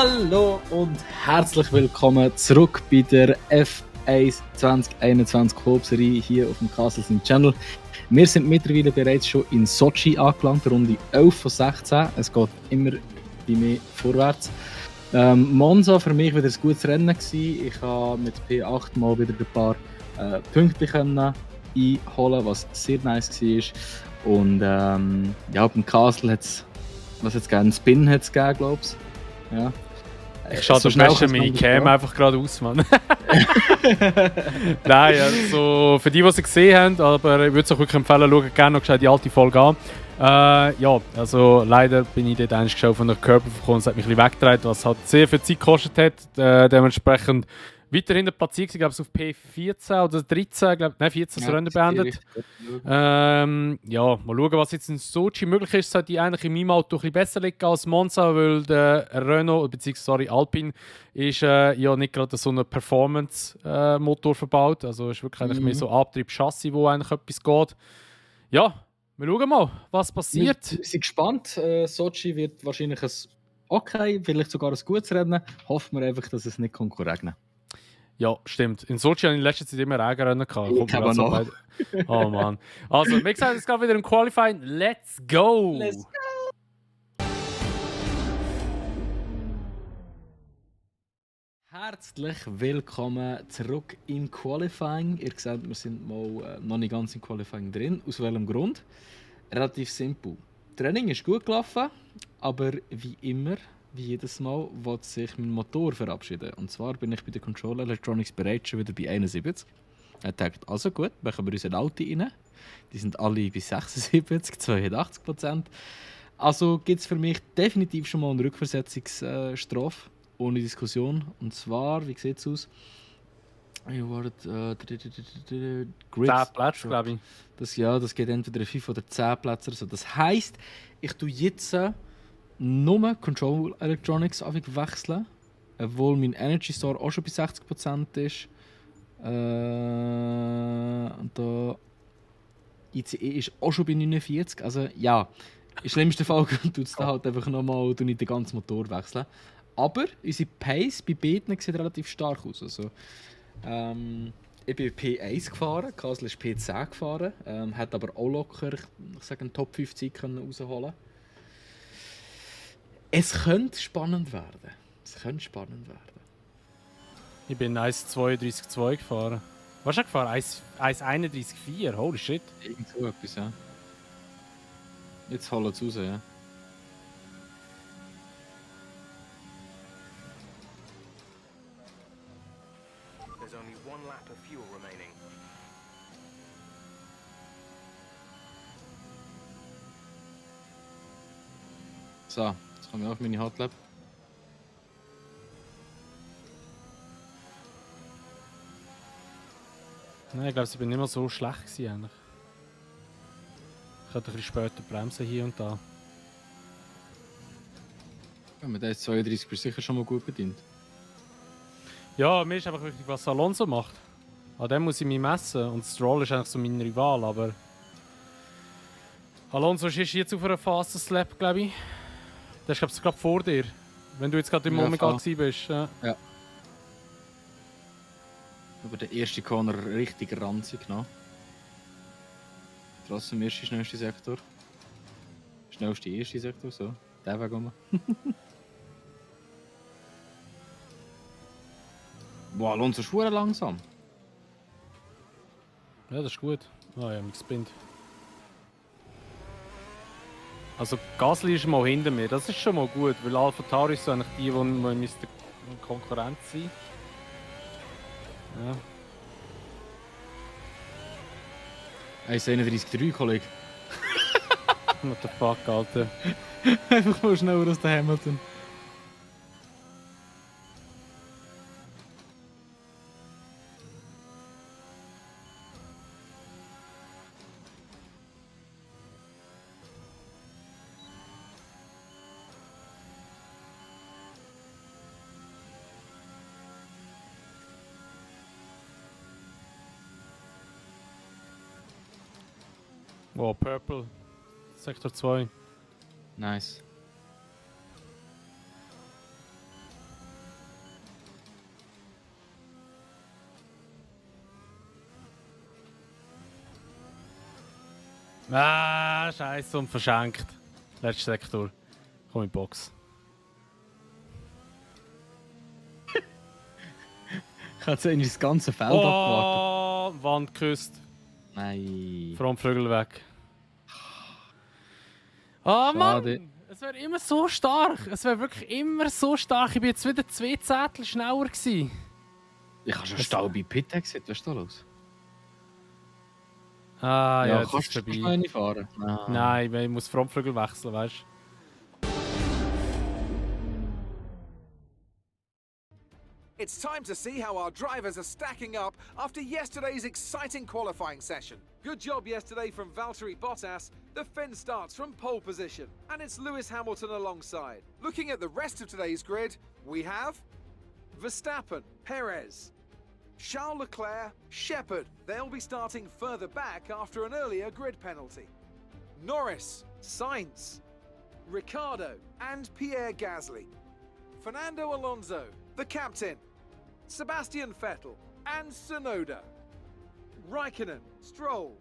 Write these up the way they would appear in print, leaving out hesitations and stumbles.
Hallo und herzlich willkommen zurück bei der F1 2021 Club-Serie hier auf dem Castlesin Channel. Wir sind mittlerweile bereits schon in Sochi angelangt, Runde 11 von 16. Es geht immer bei mir vorwärts. Monza für mich wieder ein gutes Rennen gewesen. Ich habe mit P8 mal wieder ein paar Punkte einholen, was sehr nice war. Und ja, beim Castle hat es, was jetzt einen Spin hat's gegeben, glaube ich. Ja. Ich schaue so schnell meine Cam einfach gerade aus, Mann. Nein, also für die es gesehen haben, aber ich würde es euch wirklich empfehlen, schaut gerne noch die alte Folge an. Ja, also leider bin ich dort eigentlich schon von der Körper gekommen, es hat mich ein bisschen weggetragen, was halt sehr viel Zeit gekostet hat. Dementsprechend weiterhin der Platzier, ich glaube es auf P14 oder 13, nein 14 das Rennen beendet. Ja, mal schauen, was jetzt in Sochi möglich ist. Sollte ich eigentlich in meinem Auto ein bisschen besser liegen als Monza, weil der Renault, bzw. Alpine, ist ja nicht gerade so einen Performance-Motor verbaut. Also ist wirklich eigentlich mehr so Antrieb-Chassis, wo eigentlich etwas geht. Ja, wir schauen mal, was passiert. Wir sind gespannt. Sochi wird wahrscheinlich vielleicht sogar ein gutes Rennen. Hoffen wir einfach, dass es nicht regnen. Ja, stimmt. In Sochi hatte ich in letzter Zeit immer Regenrennen gehabt. Ich habe noch. Oh Mann. Also, wie gesagt, es geht wieder im Qualifying. Let's go! Let's go! Herzlich willkommen zurück im Qualifying. Ihr seht, wir sind mal noch nicht ganz im Qualifying drin. Aus welchem Grund? Relativ simpel. Training ist gut gelaufen, aber wie immer, wie jedes Mal, will sich mein Motor verabschieden. Und zwar bin ich bei der Control Electronics bereits schon wieder bei 71. Er denkt, also gut, machen wir unsere Auto rein. Die sind alle bei 76, 82%. Also gibt es für mich definitiv schon mal eine Rückversetzungsstrafe, ohne Diskussion. Und zwar, wie sieht es aus? Grid 10 Plätze, glaube ich. Das geht entweder 5 oder 10 Plätze. Also das heisst, ich tue jetzt nur Control Electronics wechseln, obwohl mein Energy Store auch schon bei 60% ist. Und da ICE ist auch schon bei 49. Also ja, im schlimmsten Fall tut es da halt einfach nochmal den ganzen Motor wechseln. Aber unsere Pace bei beiden sieht relativ stark aus. Also, ich bin P1 gefahren, Castle ist P10 gefahren, hat aber auch locker, ich sage, eine Top 5 Zeit rausholen. Es könnte spannend werden. Ich bin 1,32,2 gefahren. Was hast du gefahren? 1,31,4? Holy shit. Irgend so etwas, ja. Jetzt holen es raus, ja. There's only one lap of fuel remaining. So, jetzt komme ich auf meine Hotlap. Nein, ich glaube, ich bin nicht mehr so schlecht gewesen, eigentlich. Ich hätte ein bisschen später bremsen hier und da. Ja, mit 1,32 bist du sicher schon mal gut bedient. Ja, mir ist einfach wichtig, was Alonso macht. An dem muss ich mich messen. Und Stroll ist eigentlich so mein Rival, aber... Alonso ist jetzt auf einer Fast Slap, glaube ich. Der ist, glaube ich, gerade vor dir. Wenn du jetzt gerade im Omega bist. Ja. Aber der erste Corner richtig ranzig noch. Trotzdem schnellste Sektor. Schnellste erste Sektor, so. Der Weg um. Boah, Alonso ist verdammt langsam. Ja, das ist gut. Ah ja, mich gespinnt. Also Gasly ist mal hinter mir, das ist schon mal gut, weil AlphaTauri ist so eigentlich die müsste Konkurrenz sein. Ja. 1,31,3, Kollege. What the fuck, Alter. Einfach mal schneller als der Hamilton. Oh, Purple. Sektor 2. Nice. Ah, scheiße und verschenkt. Letzter Sektor. Komm in die Box. Ich habe jetzt eigentlich das ganze Feld abgewartet. Oh, Wand geküsst. Nein. Frontflügel weg. Oh Schade. Mann! Es wäre immer so stark. Es wäre wirklich immer so stark. Ich bin jetzt wieder 2 Zettel schneller gewesen. Ich habe schon Stau bei Pit Exit. Was ist da los? Ah ja, jetzt kannst ist du es vorbei. meine fahren? Nein, ich muss Frontflügel wechseln, weißt du? It's time to see how our drivers are stacking up after yesterday's exciting qualifying session. Good job yesterday from Valtteri Bottas. The Finn starts from pole position, and it's Lewis Hamilton alongside. Looking at the rest of today's grid, we have Verstappen, Perez, Charles Leclerc, Shepard. They'll be starting further back after an earlier grid penalty. Norris, Sainz, Ricciardo, and Pierre Gasly. Fernando Alonso, the captain, Sebastian Vettel, and Tsunoda. Raikkonen, Stroll,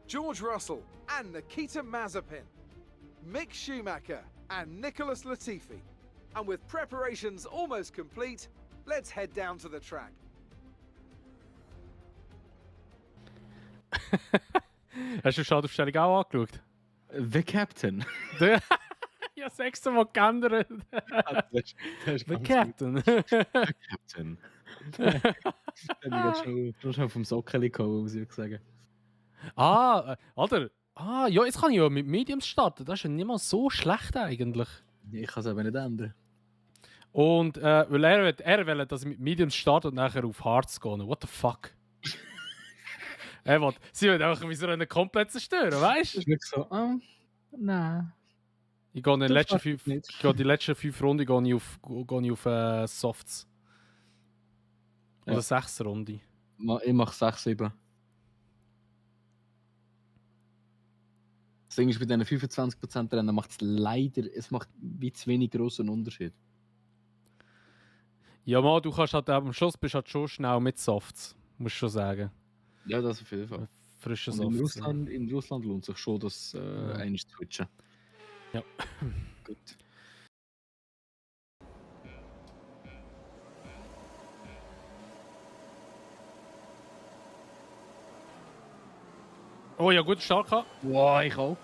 George Russell, and Nikita Mazepin. Mick Schumacher and Nicholas Latifi. And with preparations almost complete, let's head down to the track. Hast du die Startaufstellung auch angeschaut? The Captain. Ich habe 6 Mal geändert. The Captain. Captain. Ich bin schon vom Sockeli gekommen, muss ich sagen. Alter. Ja, jetzt kann ich ja mit Mediums starten. Das ist ja nicht mal so schlecht eigentlich. Ich kann es aber nicht ändern. Und weil er will, dass ich mit Mediums starte und nachher auf Hards gehe. What the fuck? Sie wollen einfach wie so einen komplett zerstören, weißt du? Das ist wirklich so, nein. Ich gehe die letzten 5 Runden gehe ich auf Softs. Oder Ja. 6 Runden. Ich mache 6-7. Das Ding ist, bei diesen 25% Rennen macht es macht wie zu wenig grossen Unterschied. Ja, mal, du kannst halt am Schluss bist halt schon schnell mit Softs. Musst du schon sagen. Ja, das auf jeden Fall. Frische Und Softs. in Russland lohnt sich schon, das einmal zu switchen. Ja. Gut. Oh ja, gut, stark gehabt. Wow, ich auch.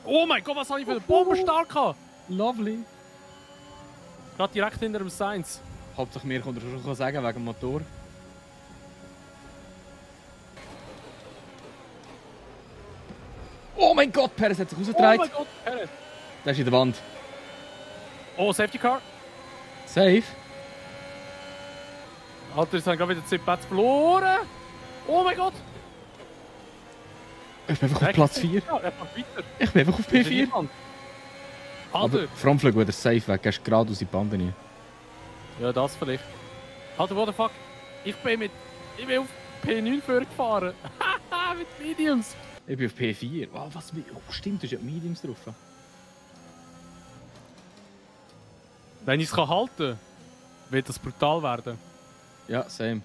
Oh mein Gott, was habe ich für einen Bomben-Stark gehabt? Lovely. Gerade direkt hinter dem Sainz. Hauptsache mir kommt er schon sagen, wegen dem Motor. Oh mein Gott, Perez hat sich Oh rausgedreht. mein Gott, Perez. Der ist in der Wand. Oh, Safety Car. Safe. Alter, jetzt haben gerade wieder 10 Plätze verloren. Oh mein Gott. Ich bin einfach auf Platz 4. Ja, er macht weiter. Ich bin einfach auf P4. Alter. Aber Frontflug wird safe weg. Er ist gerade aus die Bande rein. Ja, das vielleicht. Alter, what the fuck? Ich bin auf P9 vorgefahren. Haha, mit Mediums. Ich bin auf P4. Wow, was? Oh, stimmt, du hast ja Mediums drauf. Wenn ich es halten kann, wird das brutal werden. Ja, same.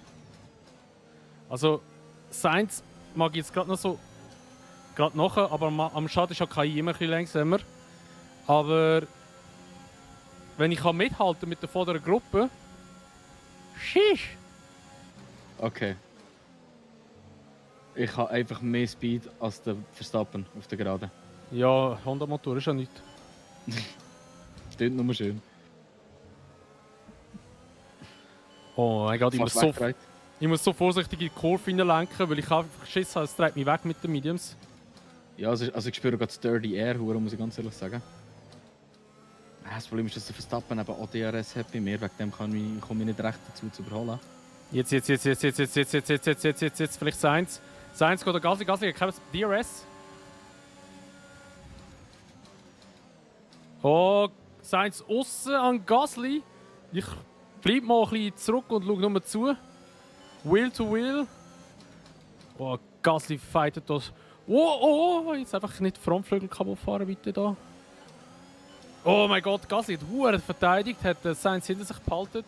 Also, Sainz mag ich jetzt gerade noch so. Gerade nachher, aber am Start ist ja KI immer ein bisschen langsamer. Aber wenn ich kann mithalten mit der vorderen Gruppe. Shish! Okay. Ich habe einfach mehr Speed als der Verstappen auf der Gerade. Ja, Honda-Motor ist ja nicht. Klingt nur schön. Oh mein Gott, ich muss so vorsichtig in die Kurve hineinlenken, weil ich einfach Schiss habe, es treibt mich weg mit den Mediums. Ja, also ich spüre gerade das Dirty Air, muss ich ganz ehrlich sagen. Das Problem ist, dass der Verstappen eben auch DRS hat bei mir, wegen dem komme ich nicht recht dazu zu überholen. Jetzt, vielleicht Sainz. Sainz geht der Gasly, hat kein DRS. Oh, Sainz aussen an Gasly. Ich bleib mal ein bisschen zurück und schaue nur zu. Wheel to Wheel. Oh, Gasly fightet das. Oh, jetzt einfach nicht Frontflügel kaputt fahren, bitte da. Oh mein Gott, Gasly hat verdammt verteidigt, hat Sainz hinter sich behalten.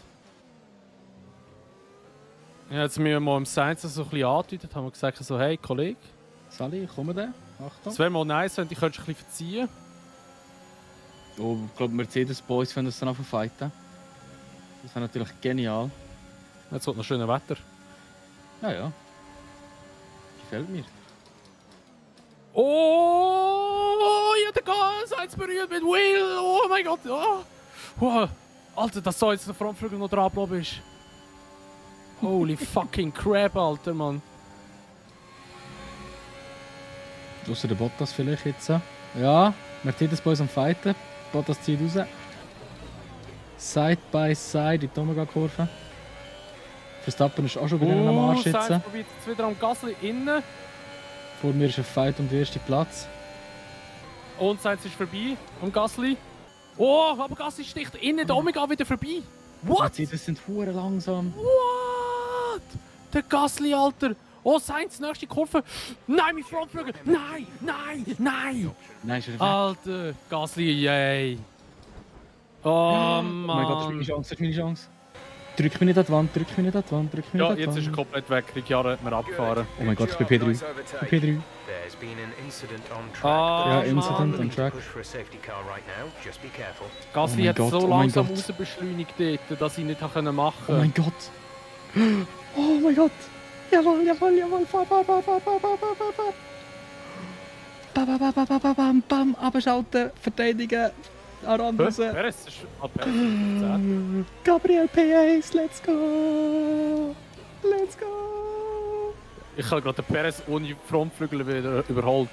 Ja, jetzt müssen wir mal im Sainz so ein bisschen andeutet, haben wir gesagt, so, hey Kollege. Sally, komm da. Achtung. Es wäre mal nice, wenn du ein bisschen verziehen. Oh, ich glaube, Mercedes Boys wenn das dann anfangen fighten. Das wäre natürlich genial. Jetzt kommt noch schönes Wetter. Ja. Gefällt mir. Oh, ja, der Gas, eins berührt mit Will. Oh mein Gott. Oh. Wow. Alter, dass so jetzt der Frontflügel noch dran geblieben ist. Holy fucking crap, Alter, Mann. Außer der Bottas vielleicht jetzt. Ja, Mercedes Boys am Fighten. Bottas zieht raus. Side by side in die Omega-Kurve. Verstappen ist auch schon wieder am Arsch jetzt. Sainz probiert jetzt wieder am Gasly innen. Vor mir ist ein Fight um den ersten Platz. Und Sainz ist vorbei am Gasly. Oh, aber Gasly sticht innen, der Omega wieder vorbei. What? Mercedes sind hure langsam. What? Der Gasly, Alter. Oh, Sainz, nächste Kurve. Nein, mein Frontflügel. Nein. Nein, ist er weg. Alter, Gasly, yay. Oh, Oh Mann. mein Gott, das ist meine Chance. Drück mich nicht an die Wand, drück mich nicht an die Wand. Ja, jetzt ist er komplett weg. Ricciardo hat mir abgefahren. Oh mein Gott, ich bin P3. Nice Ich overtake. bin P3. There's been an incident on track. Ah, Ja, Mann. Incident on track. Push for a safety car right now. Just be careful. Gasly Oh mein hat Gott, so oh mein langsam Gott. rausbeschleunigt dort, dass ich nicht machen konnte. Oh mein Gott. Oh mein Gott. Jawohl. Fahr. Bam. Abschalten, verteidigen. Aran raus. Perez ist Perez ist 10. Gabriel P1, let's go. Let's go. Ich habe gerade den Perez ohne Frontflügel wieder überholt.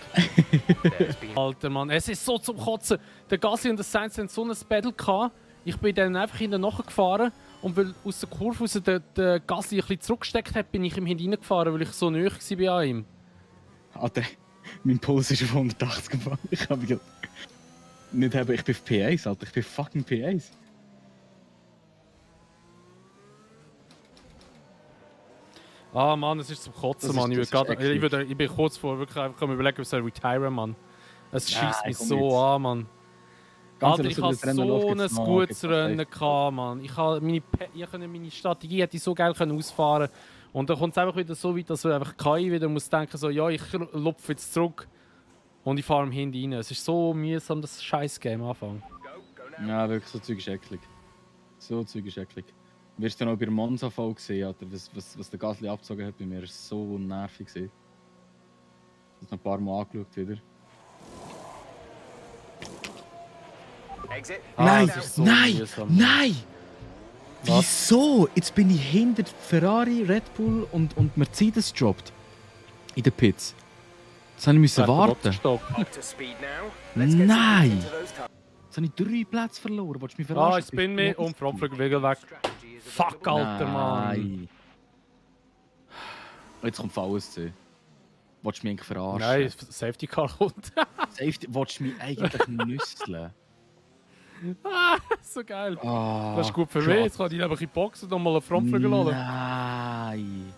There's been Alter Mann, es ist so zum Kotzen. Der Gasly und der Sainz hatten so ein Battle gehabt. Ich bin dann einfach hinten nachgefahren und weil aus der Kurve raus der Gasly ein bisschen zurückgesteckt hat, bin ich ihm hineingefahren, weil ich so nahe war an ihm. Alter, mein Puls ist auf 180 gefahren. Ich habe mich nicht haben. Ich bin auf P1, Alter. Ich bin fucking P1. Ah Mann, es ist zum Kotzen, Das Mann. ist Ich bin kurz vor wirklich einfach am überlegen, ob ich retire, Mann. Es schießt Nein, mich komm so jetzt. an, Mann. Ganz Alter, ehrlich, ich hatte das Rennen so läuft ein jetzt noch, gutes gibt's Rennen echt. gehabt, Mann. Ich konnte meine Strategie hätte ich so geil ausfahren können. Und dann kommt es einfach wieder so weit, dass du einfach KI wieder muss denken, so, ja, ich lupfe jetzt zurück und ich fahre am Handy rein. Es ist so mühsam, das Scheiß-Game am Anfang. go now. Ja, wirklich, so Zeug ist eklig. So Zeug ist eklig. Wirst du noch bei der Monza-Fall gesehen, Alter, was der Gasly abgezogen hat bei mir, ist so nervig gewesen. Das noch ein paar Mal angeschaut wieder. Exit. Nein, Now. das ist so nein, mühsam. nein! Was? Wieso? Jetzt bin ich hinter Ferrari, Red Bull und Mercedes gedroppt. In den Pits. Das habe ich müssen warten. Stopp. Up to speed now. Let's get some Nein! into those tires. Jetzt habe ich 3 Plätze verloren. Willst du mich verarschen? Ah, ich bin mir und Frontflügel wieder weg. Strategy is Fuck, available. Alter, Mann. Nein. Jetzt kommt VSC. Willst du mich eigentlich verarschen? Nein, Safety Car kommt. Safety, willst du mich eigentlich nüsseln? Ah, so geil. Oh, Das ist gut für mich. Jetzt kann ich einfach in die Box und nochmal einen Frontflügel holen. Nein.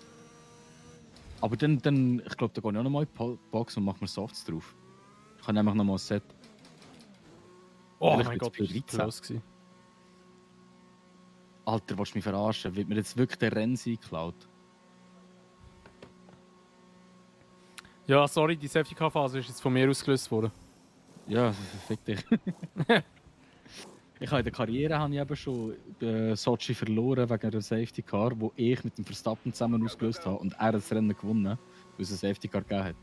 Aber dann ich glaube, da gehe ich auch nochmal in die Box und mache mir Softs drauf. Ich habe nämlich nochmal ein Set. Oh Vielleicht mein Gott, wird's das P13. war close gewesen. Alter, willst du mich verarschen? Wird mir jetzt wirklich der Renzi geklaut? Ja, sorry, die Safety Car Phase ist jetzt von mir ausgelöst worden. Ja, fick dich. Ich habe in der Karriere habe ich eben schon Sochi verloren wegen einer Safety Car, wo ich mit dem Verstappen zusammen ausgelöst habe und er das Rennen gewonnen, weil es eine Safety Car gegeben hat.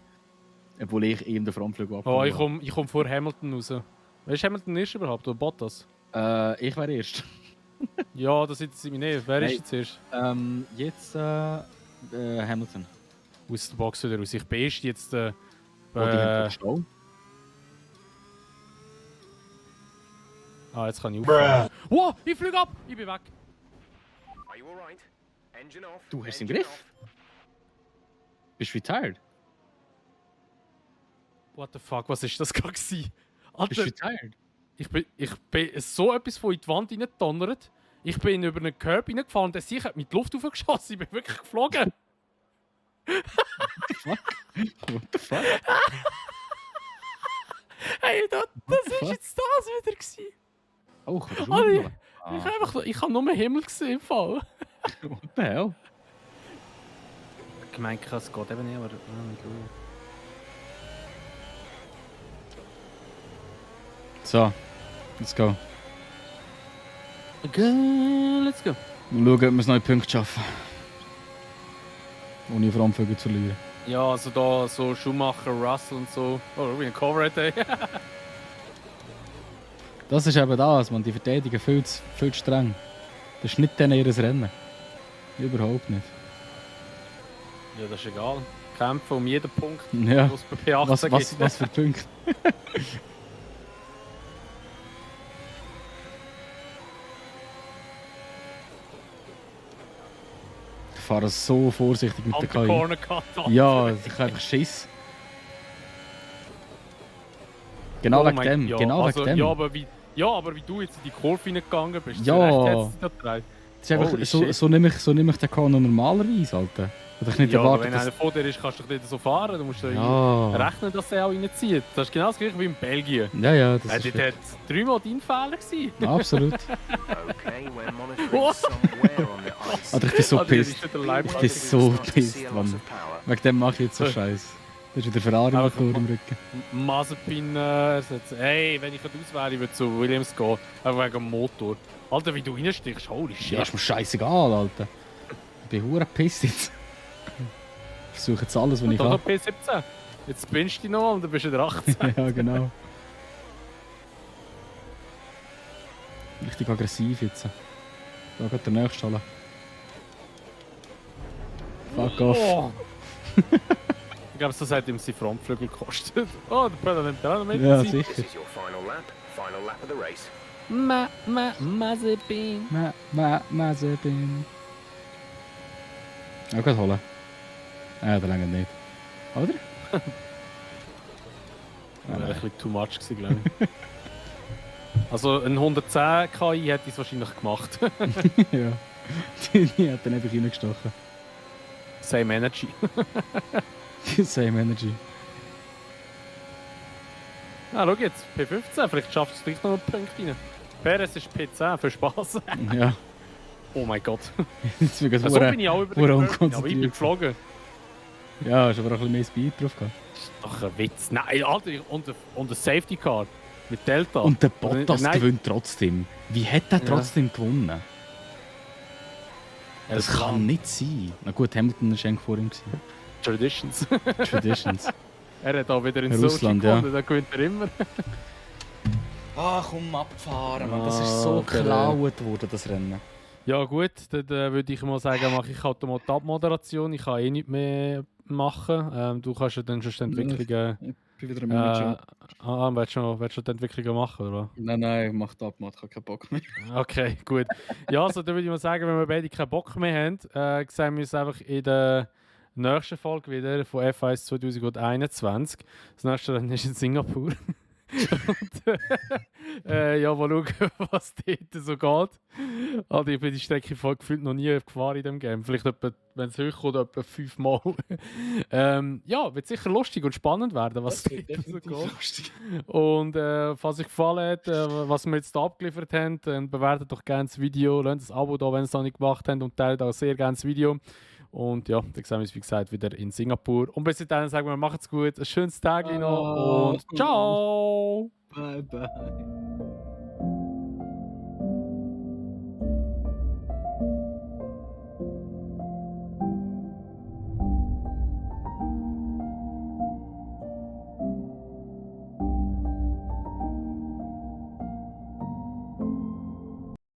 Obwohl ich ihm den Frontflug Oh, abgeholt ich komm vor Hamilton raus. Wer ist Hamilton erst überhaupt? Oder Bottas? Ich wäre erst. Ja, das interessiert mich nicht. Wer Hey. ist jetzt erst? Jetzt Hamilton. Aus der Box wieder raus. Ich bin erst jetzt. Oh, die haben Stau. Jetzt kann ich auffahren. Wow, ich fliege ab! Ich bin weg. Are you alright? Engine off. Du hast den engine Griff? Bist du retired? What the fuck, was ist das gerade gewesen? Bist du Alter, retired? ich bin so etwas von in die Wand reingedonnert. Ich bin über einen Curb reingefahren und der Sieg hat mit die Luft aufgeschossen. Ich bin wirklich geflogen. What the fuck? Hey, das ist fuck? jetzt das wieder gewesen. Oh, kannst du Alter, rumgehen? ich habe nur einen Himmel gesehen im Fall. What the hell? Ich meine, es geht eben nicht, aber... So, let's go. Okay, let's go. Mal schauen, ob wir es neue Punkte schaffen. Ohne Frontflügel zu verlieren. Ja, also da so Schumacher, Russell und so. Oh, wie ein Cover ey. Das ist eben das, man. Die verteidigen viel zu streng. Das ist nicht denen ihr Rennen. Überhaupt nicht. Ja, das ist egal. Kämpfen um jeden Punkt, Ja. was bei P18 Was für Punkte? Ich fahre so vorsichtig mit der KI. Corner Cut. Ja, ich habe einfach Schiss. Genau Oh wegen mein- dem. ja, Genau also, wegen dem. Ja, aber wie du jetzt in die Kurve hineingegangen bist, Ja. zu Recht hättest du da gedreht. Das ist einfach, Holy so, shit. so nehme ich den Corner normalerweise, Alter. Hätte ich nicht Ja, aber erwartet, wenn dass... einer vor dir ist, kannst du doch nicht so fahren. Du musst Ja. rechnen, dass er auch reinzieht. Das ist genau das gleiche wie in Belgien. Ja, das Das ist war dreimal dein Fehler gewesen. absolut. Okay, we're monitoring somewhere on the ice. Alter, ich bin so Alter, das pissed. ist der Leib- Ich bin so pissed, Mann. Wegen dem mache ich jetzt so Scheiß. Das ist wieder Ferrari-Motor im Rücken. Mazepin ersetzen. Hey, wenn ich auswähle, ich würde zu Williams gehen. Einfach wegen dem Motor. Alter, wie du reinstichst, holy shit. Ja, ist mir scheißegal, Alter. Ich bin hure pissed jetzt. Ich versuche jetzt alles, was ich Da kann. P17. Jetzt spinnst du dich noch und dann bist du wieder 18. Ja, genau. Richtig aggressiv jetzt. Da geht der nächste Halle. Fuck off. Oh. Ich glaube, das hat ihm sein Frontflügel gekostet. Oh, der Pedal nimmt er auch noch mit. Ja, This sicher. is your final lap of the race. Mazepin. Mazepin. Auch gerade holen. Ja, der längert nicht. Oder? Das wäre ein bisschen too much gewesen, glaube ich. Also ein 110 KI hätte ich es wahrscheinlich gemacht. Ja. Die hat dann einfach reingestochen. Same Energy. Same Energy. Ah, schau jetzt, P15, vielleicht schaffst du es gleich noch einen Punkt rein. Perez ist P10, für Spaß. Ja. Oh mein Gott. Jetzt bin ich So bin ich auch über den hure Curve, aber ich bin unkonzentriert. geflogen. Ja, hast aber auch ein bisschen mehr Speed drauf gehabt. Das ist doch ein Witz. Nein, Alter, und der Safety Car mit Delta. Und der Bottas Nein. gewinnt trotzdem. Wie hat er Ja. trotzdem gewonnen? Das Es kann nicht sein. Na gut, Hamilton war eigentlich vor ihm. gewesen. Traditions. Traditions. Er hat auch wieder in Russland, Sochi ja. gewonnen, da gewinnt er immer. Ah, komm, abfahren, Mann. Das ist so geklaut worden, das Rennen. Ja gut, dann würde ich mal sagen, mache ich halt mal die Abmoderation. Ich kann eh nicht mehr machen. Du kannst ja dann schon die Entwicklungen... Ich bin wieder am willst du schon die Entwicklungen machen, oder? Nein, ich mach ab, ich habe keinen Bock mehr. Okay, gut. Ja, also dann würde ich mal sagen, wenn wir beide keinen Bock mehr haben, sehen wir uns einfach in der nächsten Folge wieder von F1 2021. Das nächste Rennen ist in Singapur. Und, ja, mal schauen, was dort so geht. Also ich bin die Strecke voll gefühlt noch nie gefahren in dem Game. Vielleicht, wenn es hochkommt, etwa 5 Mal. Ja, wird sicher lustig und spannend werden, was dort so geht. Und falls euch gefallen hat, was wir jetzt hier abgeliefert haben, dann bewertet doch gerne das Video, lasst ein Abo da, wenn ihr es noch nicht gemacht habt, und teilt auch sehr gerne das Video. Und ja, dann sehen wir uns, wie gesagt, wieder in Singapur. Und bis dahin sagen wir, macht's gut, ein schönes Tag noch und ciao! Bye, bye.